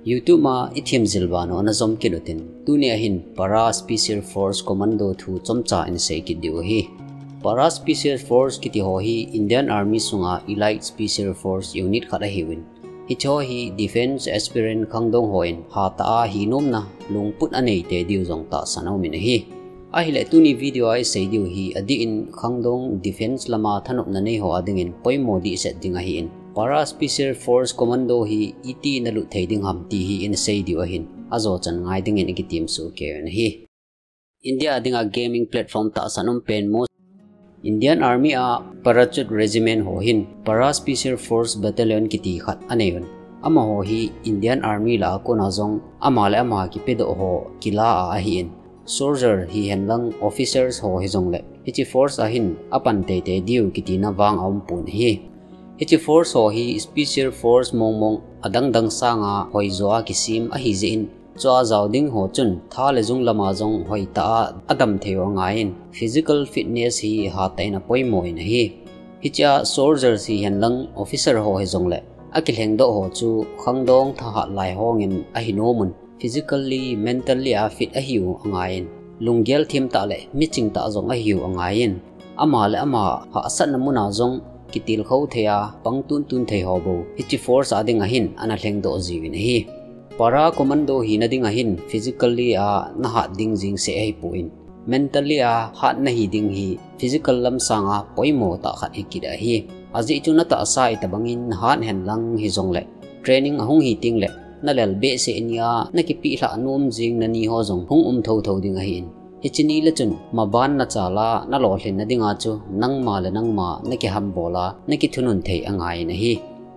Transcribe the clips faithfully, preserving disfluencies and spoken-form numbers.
YouTube a i themjil vang u ana jom kit utin, tuni a hin Para Special Force Commando thu chomcha in sei kit diu ahi. Para Special Force kiti ho hi Indian Army sunga Elite Special Force Unit khat ahiuvin, hiche ho hi defense aspirant khangdong hon hatah a hinomna lungput anei tei diu jong tahsan aumin ahi. Ahileh tuni video a i sei diu hi adeh in khangdong defense lama thanopna nei ho adingin poimo dehset ding ahin, Para Special Force Commando hi iti na lut thei ding ham ti hi i sei diu ahin, ajo chan ngai dingin i kitem soh kei u ahi. India a dinga gaming platform tahsan um pen most Indian Army a Parachute Regiment ho hin Para Special Force Battalion kiti khat anei un. Amaho hi Indian Army lah a kona jong ama le ama kipedoh ho kila a ahin, soldier hihen lang officers ho hijongleh hiche force a hin apan teitei diu kitina vang aum pon ahi. Hiche force ho hi special force mongmong adangdang sanga hoijo a kisem ahi jeh in, chua jao ding ho chun tha le jung lama jong hoitah a adam thei u angaiyin, physical fitness hi hatah in apoimo in ahi. Hiche a soldiers hihen lang officer ho hijongleh akilhengdoh ho chu khangdong thahat lai hongin ahi nomun, physically, mentally a fit ahiu angaiyin, lunggel thim tah le miching tah jong ahiu angaiyin, ama le ama hahsatna muna jong kitilkhou thei a pang tuntun thei ho bou hiche force a dinga hin ana lhengdoh jiuvin ahi. Para Commando hina dinga hin physically a nahat ding jeng seh ahipon, mentally a hat nahi ding hi physical lam sanga poimo tah khat hi kit ahi. Ajeh chu natahsa itobangin nahat hen lang hijongleh, training ahung hi tengleh, nalel behseh nia nakipeh lhah nom jeng nani ho jong hung um thotho ding ahin, hiche ni le chun maban nachal a nalolhinna dinga chu nangma le nangma nakihambol a nakithunun thei angaiyin ahi.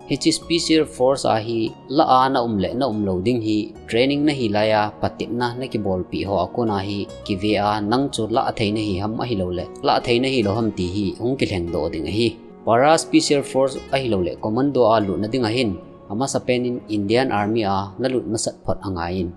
Hiche special force a hi lah a na um le na um lou ding hi training nahi laiya patepna nakibolpeh ho a kona hi kive a nang chu lah thei nahi ham ahilouleh lah thei nahilou ham ti hi hung kilhengdoh ding ahi. Para Special Force ahilouleh Commando a lutna dinga hin amasapen in Indian Army a nalut masat phot angaiyin,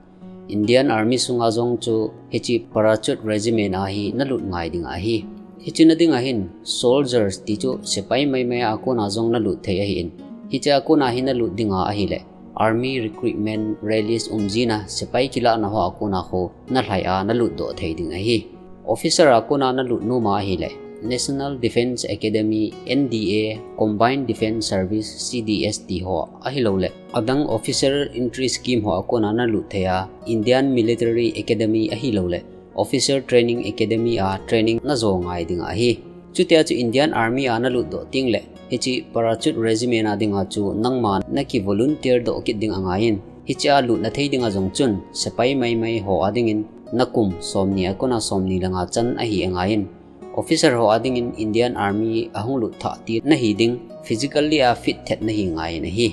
Indian Army sunga jong chu hiche Parachute Regiment a hi nalut ngai ding ahi. Hiche na dinga hin soldiers ti chu sepai maimai a kona jong nalut thei ahin, hiche a kona hi nalut dinga ahileh Army Recruitment Rallies umjing a sepai kilahna ho a kona khu nalhai a nalutdoh thei ding ahi. Officer a kona nalut nom ahileh National Defence Academy, N D A, Combined Defence Service, C D S ti ho ahilouleh adang Officer Entry Scheme ho a kona nalut thei a, Indian Military Academy ahilouleh Officer Training Academy a training najo ngai ding ahi. Chutia chu Indian Army a nalutdoh tengleh hiche Parachute Regiment a dinga chu nangma nakivolunteer doh kit ding angaiyin, hiche a lutna thei dinga jong chun sepai maimai ho a dingin nakum somni a kona somni le nga chan ahi angaiyin, officer ho a dingin Indian Army ahung lut thah tir nahi ding, physically a fit thet nahi ngaiyin ahi.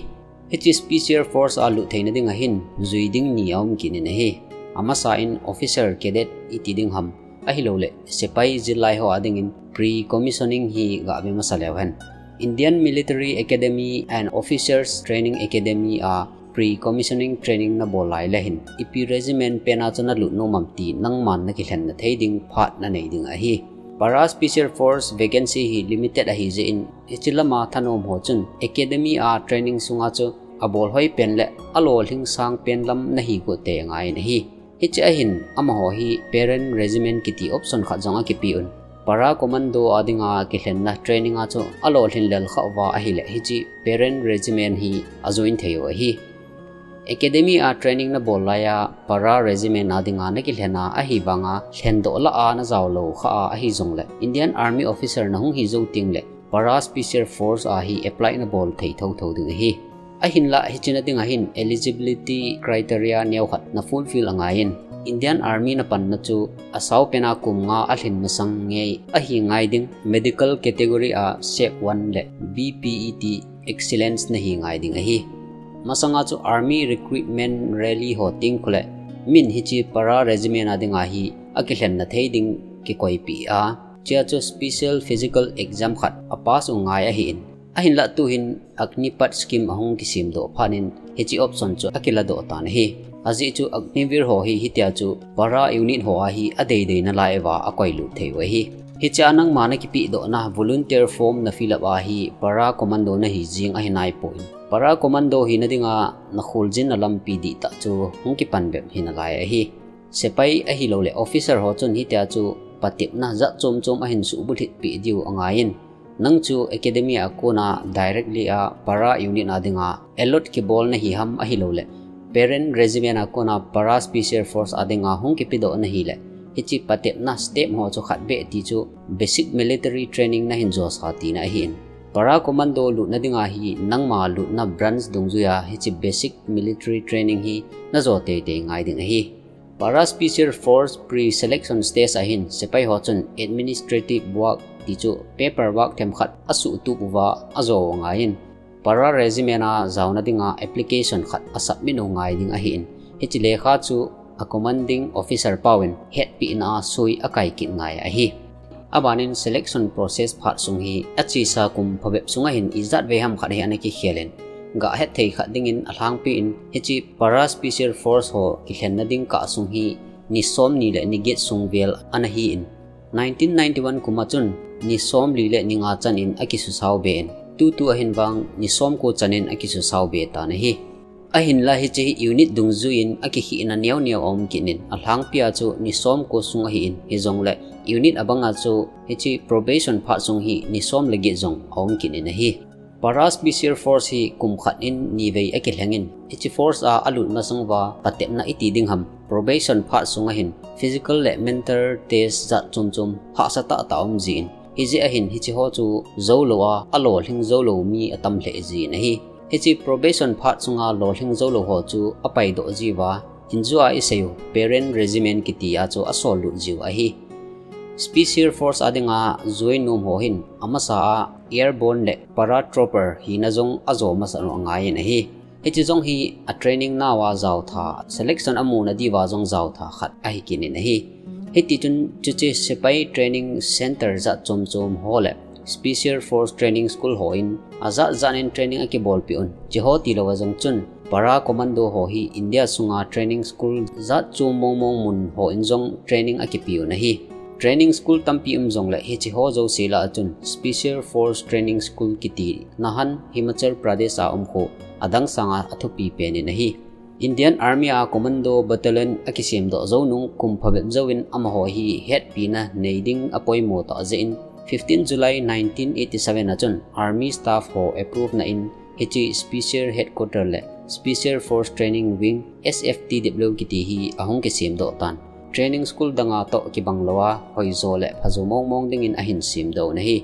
Hiche Special Force a lut theina dinga hin jui ding ni aum kit in ahi. Amasan Officer Cadet iti ding ham ahilouleh sepai jillai ho a dingin pre-commissioning hi gave masa leu hen. Indian Military Academy and Officers Training Academy a pre-commissioning training nabol lai le hin ipi regiment pen a chu nalut nom am ti nangman nakilhenna thei ding phat nanei ding ahi. Para Special Force vacancy hi limited ahi jeh in hiche lama thanom ho chun Academy a training sunga chu abol hoi pen le alolhing sang pen lam nahi got tei angaiyin ahi. Hiche a hin amaho hi Parent Regiment kiti option khat jong akipe un. Para Commando a dinga kilhenna training a chu alolhin lel khah uva ahileh hiche Parent Regiment hi ajoin thei u ahi. Academy a training nabol laiya Para Regiment a dinga nakilhen a ahivanga lhendoh lah a najao lou khah a ahijongleh Indian Army Officer nahung hi jou tengleh Para Special Force a hi apply nabol thei thotho ding ahi. Ahinlah hiche na dinga hin eligibility criteria neokhat nafulfill angaiyin, Indian Army napanna chu asao pena kum nga alhin masang ngei ahi ngai ding, medical category a Sec one le B P E T excellence nahi ngai ding ahi. Masanga chu Army Recruitment Rally ho teng khuleh min hiche Para Regiment a dinga hi akilhenna thei ding kikoipeh a, chea chu special physical exam khat apass u ngai ahin. Ahinlah tuhin Agnipath scheme ahung kisemdoh phat in hiche option chu akiladoh tan ahi. Ajeh chu Agniveer ho hi hitia chu Para unit ho a hi adeidei nalai uva akoilut thei u ahi. Hichea nangma nakipehdohna volunteer form nafill up a hi Para Commando nahi jeng ahi naipon, Para Commando hina dinga nakholjinna lampi dihtah chu hung kipan bep hinalai ahi. Sepai ahilouleh officer ho chun hitia chu patepna jat chom chom ahin suhbulhit peh diu angaiyin, nang chu academy a kona directly a para unit a dinga allot kibol nahi ham ahilouleh parent regiment a kona para special force a dinga hung kipedoh nahileh, hiche patepna step ho chu khat beh ti chu basic military training nahin josa tina ahin. Para Commando lutna dinga hi nangma lutna branch dungjuia hiche basic military training hi najo teitei ngai ding ahi. Para Special Force pre-selection stage ahin sepai ho chun administrative work ti chu paper work themkhat asuhtup uva ajo u ngaiyin, para regiment a jaona dinga application khat asubmit u ngai ding ahin, hiche lekha chu a commanding officer pauvin hetpehna a soi akai kit ngai ahi. Abanin selection process phat sung hi achesa kum phabep sunga hin ijat vei ham khat hi ana kikhelin, gah hetthei khat dingin alhangpin hiche para special force ho kilhenna ding kah sung hi ni somni le ni get sung vel ana hin, nineteen ninety-one kum a chun ni somli le ni nga chanin akisusao be in, tutu ahin vang ni somko chanin akisusao be tan ahi. Ahinla hiche hi unit dungjuiyin akikhehna neo neo aum kit in, alhangpia chu ni somko sung ahin, hijongleh unit abanga chu hiche probation phat sung hi ni som le get jong aum kit in ahi. Para Special Force hi kum khat in ni vei akilhengin, hiche force a alut masang uva patepna iti ding ham, probation phat sunga hin physical le mental test jat chom chom hahsa tahtah aum jin, hijeh ahin hiche ho chu joulou a alolhing joulou mi atam lheh jin ahi. Hiche probation phat sunga lolhing joulou ho chu apaidoh jiuva, injua iseiu parent regiment kitia chu asollut jiu ahi. Special Force a dinga joi nom ho hin amasa a airborne le paratrooper hina jong ajo masat u angaiyin ahi. Hiche jong hi a training nauva jaotha, selection amuna diuva jong jaotha khat ahi kit in ahi. Hitichun chuche sepai training center jat chom chom ho le Special Force Training School hon ajat jat in training akibolpeh un, hiche ho tilouva jong chun para commando ho hi India sunga training school jat chom mong mong mun hon jong training akipeh un ahi. Training school tampi um jongleh hiche ho jouse lah a chun Special Force Training School kiti Nahan, Himachal Pradesh a um khu adang sanga athupi pen in ahi. Indian Army a Commando Battalion akisemdoh jou nung kum phabep jouvin amaho hi hetpina nei ding apoimo tah jeh in, fifteen July nineteen eighty-seven a chun Army staff ho approve na in hiche Special Headquarter le Special Force Training Wing, S F T W kiti hi ahung kisemdoh tan. Training school danga toh kibang louva hoijo le phajo mong mong dingin ahin semdoh un ahi.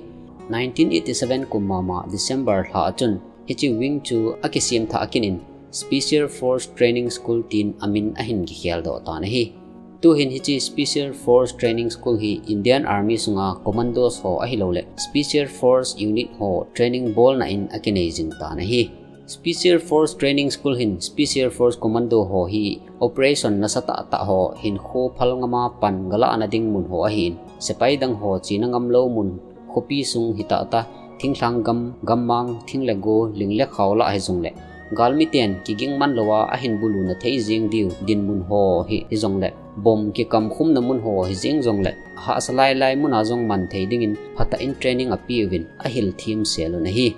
Nineteen eighty-seven kum mama December lha a chun hiche wing chu akisem thah kit in Special Force Training School tin amin ahin kikheldoh tan ahi. Tuhin hiche Special Force Training School hi Indian Army sunga commandos ho ahilouleh Special Force unit ho training bolna in akinei jing tan ahi. Special Force Training School hin Special Force Commando ho hi operation nasatah tah ho hinkho phalngam a pan galahna ding mun ho ahin, sepai dang ho chena ngamlou mun khopi sung hitahtah, thinglhang gam, gammang, thing le go, ling le khao lah hijongleh, galmiten kiging man louva ahin buluna thei jeng diu dinmun ho hi hijongleh, bomb kikamkhumna mun ho hijeng jongleh, hahsa lailai muna jong man thei dingin phatah in training apeuvin ahil themsel un ahi.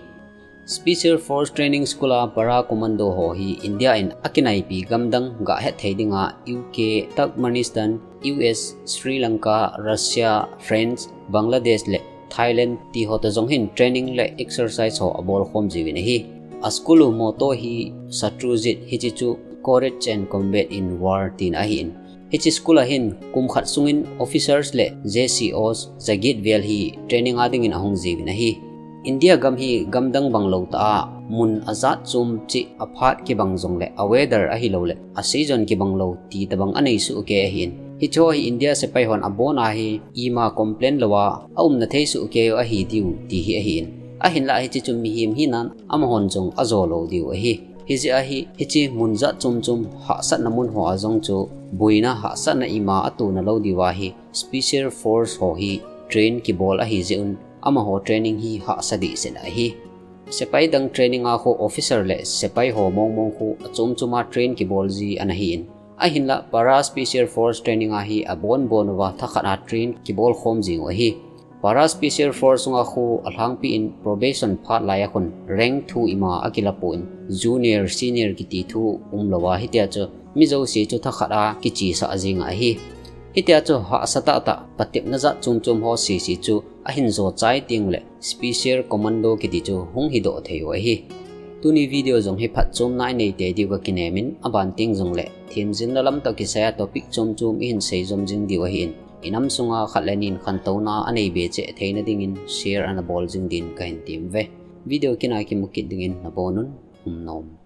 Special Force Training School a para commando ho hi India in akinaipi gamdang gah hetthei dinga U K, Turkmenistan, U S, Sri Lanka, Russia, France, Bangladesh le Thailand ti ho toh jong hin training le exercise ho abolkhom jiuvin ahi. A school u motto hi Shatrujit, hiche chu Courage and Combat in War tina ahin. Hiche school a hin kum khat sungin officers le J C Os jaget vel hi training a dingin ahung jiuvin ahi. India gam hi gamdang banglou tah a, mun ajat chom cheh aphat kibang jongleh, a weather ahilouleh a season kibang lou ti tobang anei sohkei ahin. Hiche ho hi India sepai hon abona hi ima complain louva aumna thei sohkei u ahi diu ti hi ahin. Ahinlah hiche chu mihem hinan amahon jong ajo lou diu ahi. Hijeh a hi, hiche mun jat chom chom hahsatna mun ho a jong chu boina hahsatna ima atona lou diuva hi Special Force ho hi train kibol ahi jeh un amaho training hi hahsa dehset ahi. Sepai dang training a khu officer le sepai ho mong mong khu achom chom a train kibol ji ana hin. Ahinlah Para Special Force Training a hi abon bon uva thakhat a train kibolkhom jing u ahi. Para Special Force sunga khu alhangpi in probation phat lai a khun rank thu ima akilapon, junior, senior kiti thu umlouva, hitia chu mi jouse chu thakhat a kichesah jing ahi. Hitia chu hahsa tahtah patepna jat chom chom ho sese chu ahin jo chai teng uleh Special Commando kiti chu hung hidoh thei u ahi. Tuni video jong hi phatchomna inei tei diu kakinem in, aban teng jongleh themjilna lam toh kisai a topic chom chom ihin sei jom jing diu ahin, inam sunga khat le ni in khantouna anei be cheh theina dingin share ana bol jing din kahin tem uve. Video kin a kimu kit dingin nabonun um nom.